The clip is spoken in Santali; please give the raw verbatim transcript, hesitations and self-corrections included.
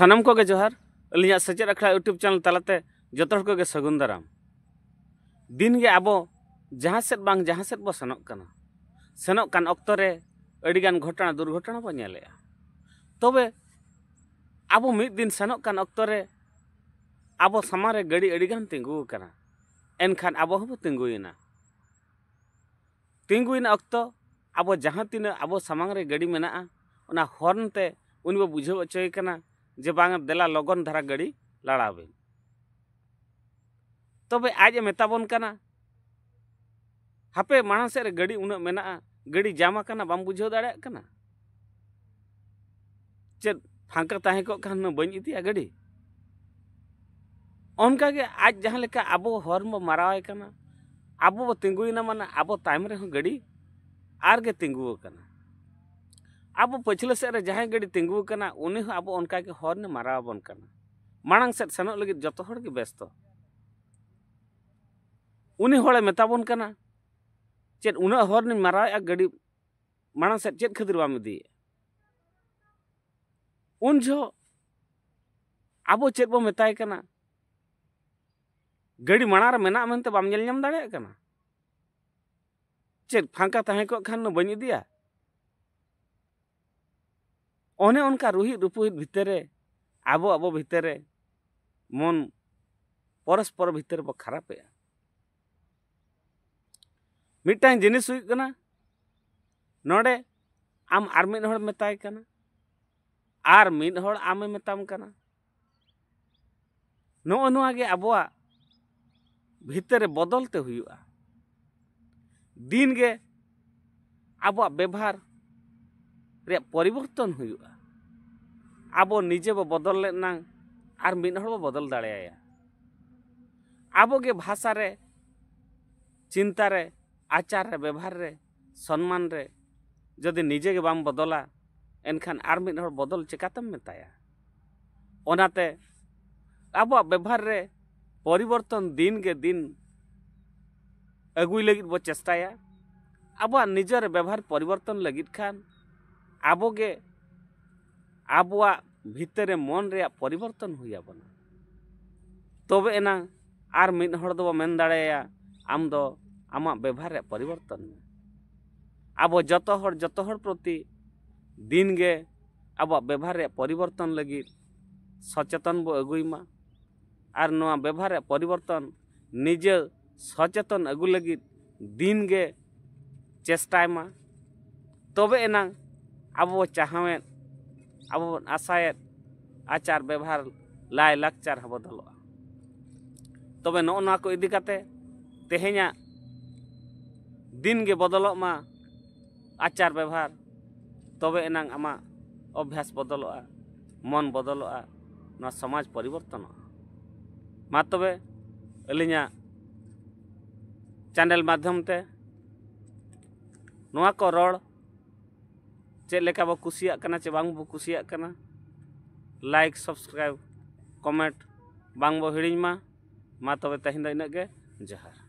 ᱥᱟᱱᱟᱢ ᱠᱚᱜᱮ ᱡᱚᱦᱟᱨ᱾ ᱟᱹᱞᱤᱧᱟᱜ ᱥᱮᱪᱮᱫ ᱟᱠᱷᱲᱟ YouTube ᱪᱮᱱᱮᱞ ᱛᱟᱞᱟᱛᱮ ᱡᱚᱛᱚ ᱦᱚᱲ ᱠᱚᱜᱮ ᱥᱟᱹᱜᱩᱱ ᱫᱟᱨᱟᱢ᱾ ᱫᱤᱱ ᱜᱮ ᱟᱵᱚ ᱡᱟᱦᱟᱸ ᱥᱮᱫ ᱵᱟᱝ ᱡᱟᱦᱟᱸ ᱥᱮᱫ ᱵᱚ ᱥᱮᱱᱚᱜ ᱠᱟᱱᱟ᱾ ᱥᱮᱱᱚᱜ ᱠᱟᱱ ᱚᱠᱛᱚ ᱨᱮ ᱟᱹᱰᱤᱜᱟᱱ ᱜᱷᱚᱴᱚᱱᱟ ᱫᱩᱨᱜᱷᱚᱴᱚᱱᱟ ᱵᱚ ᱧᱮᱞᱮᱜᱼᱟ᱾ ᱛᱚᱵᱮ ᱟᱵᱚ ᱢᱤᱫ ᱫᱤᱱ ᱥᱮᱱᱚᱜ ᱠᱟᱱ ᱚᱠᱛᱚ ᱨᱮ ᱟᱵᱚ ᱥᱟᱢᱟᱝ ᱨᱮ ᱜᱟᱹᱰᱤ ᱟᱹᱰᱤᱜᱟᱱ ᱛᱤᱸᱜᱩ ᱟᱠᱟᱱᱟ᱾ ᱮᱱᱠᱷᱟᱱ ᱟᱵᱚ ᱦᱚᱸᱵᱚ ᱛᱤᱸᱜᱩᱭᱮᱱᱟ᱾ ᱛᱤᱸᱜᱩᱭᱮᱱ ᱚᱠᱛᱚ ᱟᱵᱚ ᱡᱟᱦᱟᱸ ᱛᱤᱱᱟᱹᱜ ᱟᱵᱚ ᱥᱟᱢᱟᱝ ᱨᱮ ᱜᱟᱹᱰᱤ ᱢᱮᱱᱟᱜᱼᱟ, ᱚᱱᱟ ᱦᱚᱨᱱ ᱛᱮ ᱩᱱᱤ ᱵᱚ ᱵᱩᱡᱷᱟᱹᱣ ᱦᱚᱪᱚᱭᱮ ᱠᱟᱱᱟ ᱡᱮ, "ᱵᱟᱝ, ᱫᱮᱞᱟ ᱞᱚᱜᱚᱱ ᱫᱷᱟᱨᱟ ᱜᱟᱹᱰᱤ ᱞᱟᱲᱟᱣ ᱵᱤᱱ᱾" ᱛᱚᱵᱮ ᱟᱡ ᱮ ᱢᱮᱛᱟ ᱵᱚᱱ ᱠᱟᱱᱟ, "ᱦᱟᱯᱮ, ᱢᱟᱲᱟᱝ ᱥᱮᱫ ᱨᱮ ᱜᱟᱹᱰᱤ ᱩᱱᱟᱹᱜ ᱢᱮᱱᱟᱜᱼᱟ, ᱜᱟᱹᱰᱤ ᱡᱟᱢ ᱟᱠᱟᱱᱟ, ᱵᱟᱢ ᱵᱩᱡᱷᱟᱹᱣ ᱫᱟᱲᱮᱭᱟᱜ ᱠᱟᱱᱟ? ᱪᱮᱫ ᱯᱷᱟᱸᱠᱟ ᱛᱟᱦᱮᱸ ᱠᱚᱜ ᱠᱷᱟᱱ ᱦᱩᱱᱟᱹᱝ ᱵᱟᱹᱧ ᱤᱫᱤᱭᱟ ᱜᱟᱹᱰᱤ?" ᱚᱱᱠᱟᱜᱮ ᱟᱡ ᱡᱟᱦᱟᱸ ᱞᱮᱠᱟ ᱟᱵᱚ ᱦᱚᱨᱱ ᱵᱚ ᱢᱟᱨᱟᱣ ᱟᱭ ᱠᱟᱱᱟ, ᱟᱵᱚ ᱵᱚ ᱛᱤᱸᱜᱩᱭᱮᱱᱟ, ᱢᱟᱱᱮ ᱟᱵᱚ ᱛᱟᱭᱚᱢ ᱨᱮᱦᱚᱸ ᱜᱟᱹᱰᱤ ᱟᱨ ᱜᱮ ᱛᱤᱸᱜᱩ ᱟᱠᱟᱱᱟ᱾ ᱟᱵᱚ ᱯᱟᱹᱪᱷᱞᱟᱹ ᱥᱮᱫ ᱨᱮ ᱡᱟᱦᱟᱸᱭ ᱜᱟᱹᱰᱤ ᱛᱤᱸᱜᱩ ᱟᱠᱟᱱᱟ, ᱩᱱᱤ ᱦᱚᱸ ᱟᱵᱚ ᱚᱱᱠᱟᱜᱮ ᱦᱚᱨᱱ ᱮ ᱢᱟᱨᱟᱣ ᱟᱵᱚᱱ ᱠᱟᱱᱟ᱾ ᱢᱟᱲᱟᱝ ᱥᱮᱫ ᱥᱮᱱᱚᱜ ᱞᱟᱹᱜᱤᱫ ᱡᱚᱛᱚ ᱦᱚᱲ ᱜᱮ ᱵᱮᱥᱛᱚ᱾ ᱩᱱᱤ ᱦᱚᱲᱮ ᱢᱮᱛᱟ ᱵᱚᱱ ᱠᱟᱱᱟ, "ᱪᱮᱫ ᱩᱱᱟᱹᱜ ᱦᱚᱨᱱ ᱤᱧ ᱢᱟᱨᱟᱣᱮᱫᱼᱟ, ᱜᱟᱹᱰᱤ ᱢᱟᱲᱟᱝ ᱥᱮᱫ ᱪᱮᱫ ᱠᱷᱟᱹᱛᱤᱨ ᱵᱟᱢ ᱤᱫᱤᱭᱮᱫᱼᱟ?" ᱩᱱ ᱡᱚᱦᱚᱜ ᱟᱵᱚ ᱪᱮᱫ ᱵᱚ ᱢᱮᱛᱟᱭ ᱠᱟᱱᱟ? ᱜᱟᱹᱰᱤ ᱢᱟᱲᱟᱝ ᱨᱮ ᱢᱮᱱᱟᱜ ᱢᱮᱱᱛᱮ ᱵᱟᱢ ᱧᱮᱞ ᱧᱟᱢ ᱫᱟᱲᱮᱭᱟᱜ ᱠᱟᱱᱟ? ᱪᱮᱫ ᱯᱷᱟᱸᱠᱟ ᱛᱟᱦᱮᱸ ᱠᱚᱜ ᱠᱷᱟᱱ ᱵᱟᱹᱧ ᱤᱫᱤᱭᱟ? ᱚᱱᱮ ᱚᱱᱠᱟ ᱨᱩᱦᱤᱫ ᱨᱩᱯᱩᱦᱤᱫ ᱵᱷᱤᱛᱟᱹᱨ ᱨᱮ ᱟᱵᱚ ᱟᱵᱚ ᱵᱷᱤᱛᱟᱹᱨ ᱨᱮ ᱢᱚᱱ ᱯᱚᱨᱚᱥᱯᱚᱨ ᱵᱷᱤᱛᱟᱹᱨ ᱵᱚ ᱠᱷᱟᱨᱟᱯᱮᱜᱼᱟ᱾ ᱢᱤᱫᱴᱟᱝ ᱡᱤᱱᱤᱥ ᱦᱩᱭᱩᱜ ᱠᱟᱱᱟ, ᱱᱚᱰᱮ ᱟᱢ ᱟᱨ ᱢᱤᱫ ᱦᱚᱲ ᱢᱮᱛᱟᱭ ᱠᱟᱱᱟ, ᱟᱨ ᱢᱤᱫ ᱦᱚᱲ ᱟᱢᱮ ᱢᱮᱛᱟᱢ ᱠᱟᱱᱟ᱾ ᱱᱚᱜᱼᱚ ᱱᱚᱣᱟ ᱜᱮ ᱟᱵᱚᱣᱟᱜ ᱵᱷᱤᱛᱟᱹᱨ ᱨᱮ ᱵᱚᱫᱚᱞ ᱛᱮ ᱦᱩᱭᱩᱜᱼᱟ᱾ ᱫᱤᱱ ᱜᱮ ᱟᱵᱚᱣᱟᱜ ᱵᱮᱵᱷᱟᱨ ᱨᱮᱭᱟᱜ ᱯᱚᱨᱤᱵᱚᱨᱛᱚᱱ ᱦᱩᱭᱩᱜᱼᱟ᱾ ᱟᱵᱚ ᱱᱤᱡᱮ ᱵᱚ ᱵᱚᱫᱚᱞ ᱞᱮᱱᱟᱝ ᱟᱨ ᱢᱤᱫ ᱦᱚᱲ ᱵᱚ ᱵᱚᱫᱚᱞ ᱫᱟᱲᱮᱭᱟᱭᱟ᱾ ᱟᱵᱚ ᱜᱮ ᱵᱷᱟᱥᱟ ᱨᱮ, ᱪᱤᱱᱛᱟ ᱨᱮ, ᱟᱪᱟᱨ ᱨᱮ, ᱵᱮᱵᱷᱟᱨ ᱨᱮ, ᱥᱚᱱᱢᱟᱱ ᱨᱮ ᱡᱩᱫᱤ ᱱᱤᱡᱮ ᱜᱮ ᱵᱟᱢ ᱵᱚᱫᱚᱞᱟ, ᱮᱱᱠᱷᱟᱱ ᱟᱨ ᱢᱤᱫ ᱦᱚᱲ ᱵᱚᱫᱚᱞ ᱪᱮᱠᱟᱛᱮᱢ ᱢᱮᱛᱟᱭᱟ? ᱚᱱᱟᱛᱮ ᱟᱵᱚᱣᱟᱜ ᱵᱮᱵᱷᱟᱨ ᱨᱮ ᱯᱚᱨᱤᱵᱚᱨᱛᱚᱱ ᱫᱤᱱ ᱜᱮ ᱫᱤᱱ ᱟᱹᱜᱩᱭ ᱞᱟᱹᱜᱤᱫ ᱵᱚ ᱪᱮᱥᱴᱟᱭᱟ᱾ ᱟᱵᱚᱣᱟᱜ ᱱᱤᱡᱮᱨ ᱵᱮᱵᱷᱟᱨ ᱯᱚᱨᱤᱵᱚᱨᱛᱚᱱ ᱞᱟᱹᱜᱤᱫ ᱠᱷᱟᱱ ᱟᱵᱚ ᱜᱮ ᱟᱵᱚᱣᱟᱜ ᱵᱷᱤᱛᱟᱹᱨ ᱨᱮ ᱢᱚᱱ ᱨᱮᱭᱟᱜ ᱯᱚᱨᱤᱵᱚᱨᱛᱚᱱ ᱦᱩᱭ ᱟᱵᱚᱱᱟ᱾ ᱛᱚᱵᱮ ᱮᱱᱟᱝ ᱟᱨ ᱢᱤᱫ ᱦᱚᱲ ᱫᱚᱵᱚ ᱢᱮᱱ ᱫᱟᱲᱮᱭᱟᱭᱟ, ᱟᱢ ᱫᱚ ᱟᱢᱟᱜ ᱵᱮᱵᱷᱟᱨ ᱨᱮᱭᱟᱜ ᱯᱚᱨᱤᱵᱚᱨᱛᱚᱱ ᱢᱮ᱾ ᱟᱵᱚ ᱡᱚᱛᱚ ᱦᱚᱲ ᱡᱚᱛᱚ ᱦᱚᱲ ᱯᱨᱚᱛᱤ ᱫᱤᱱ ᱜᱮ ᱟᱵᱚᱣᱟᱜ ᱵᱮᱵᱷᱟᱨ ᱨᱮᱭᱟᱜ ᱯᱚᱨᱤᱵᱚᱨᱛᱚᱱ ᱞᱟᱹᱜᱤᱫ ᱥᱚᱪᱮᱛᱚᱱ ᱵᱚ ᱟᱹᱜᱩᱭ ᱢᱟ᱾ ᱟᱨ ᱱᱚᱣᱟ ᱵᱮᱵᱷᱟᱨ ᱨᱮᱭᱟᱜ ᱯᱚᱨᱤᱵᱚᱨᱛᱚᱱ ᱱᱤᱡᱮ ᱥᱚᱪᱮᱛᱚᱱ ᱟᱹᱜᱩ ᱞᱟᱹᱜᱤᱫ ᱫᱤᱱ ᱜᱮ ᱪᱮᱥᱴᱟᱭ ᱢᱟ᱾ ᱛᱚᱵᱮ ᱮᱱᱟᱝ ᱟᱵᱚ ᱵᱚ ᱪᱟᱦᱟᱣᱮᱫ, ᱟᱵᱚ ᱵᱚᱱ ᱟᱥᱟᱭᱮᱫ ᱟᱪᱟᱨ ᱵᱮᱵᱷᱟᱨ, ᱞᱟᱭ ᱞᱟᱠᱪᱟᱨ ᱦᱚᱸ ᱵᱚᱫᱚᱞᱚᱜᱼᱟ᱾ ᱛᱚᱵᱮ ᱱᱚᱜᱼᱚ ᱱᱚᱣᱟ ᱠᱚ ᱤᱫᱤ ᱠᱟᱛᱮ ᱛᱮᱦᱮᱧᱟᱜ ᱫᱤᱱ ᱜᱮ ᱵᱚᱫᱚᱞᱚᱜ ᱢᱟ ᱟᱪᱟᱨ ᱵᱮᱵᱷᱟᱨ, ᱛᱚᱵᱮ ᱮᱱᱟᱝ ᱟᱢᱟᱜ ᱚᱵᱷᱭᱟᱥ ᱵᱚᱫᱚᱞᱚᱜᱼᱟ, ᱢᱚᱱ ᱵᱚᱫᱚᱞᱚᱜᱼᱟ, ᱱᱚᱣᱟ ᱥᱚᱢᱟᱡᱽ ᱯᱚᱨᱤᱵᱚᱨᱛᱚᱱᱚᱜᱼᱟ᱾ ᱢᱟ ᱛᱚᱵᱮ ᱟᱹᱞᱤᱧᱟᱜ ᱪᱮᱱᱮᱞ ᱢᱟᱫᱽᱫᱷᱚᱢ ᱛᱮ ᱱᱚᱣᱟ ᱠᱚ ᱨᱚᱲ ᱪᱮᱫ ᱞᱮᱠᱟ ᱵᱚ ᱠᱩᱥᱤᱭᱟᱜ ᱠᱟᱱᱟ ᱪᱮ ᱵᱟᱝ ᱵᱚ ᱠᱩᱥᱤᱭᱟᱜ ᱠᱟᱱᱟ, ᱞᱟᱭᱤᱠ, ᱥᱟᱵᱥᱠᱨᱟᱭᱤᱵ, ᱠᱚᱢᱮᱱᱴ ᱵᱟᱝ ᱵᱚ ᱦᱤᱲᱤᱧ ᱢᱟ᱾ ᱢᱟ ᱛᱚᱵᱮ ᱛᱮᱦᱮᱧ ᱫᱚ ᱤᱱᱟᱹᱜ ᱜᱮ, ᱡᱚᱦᱟᱨ᱾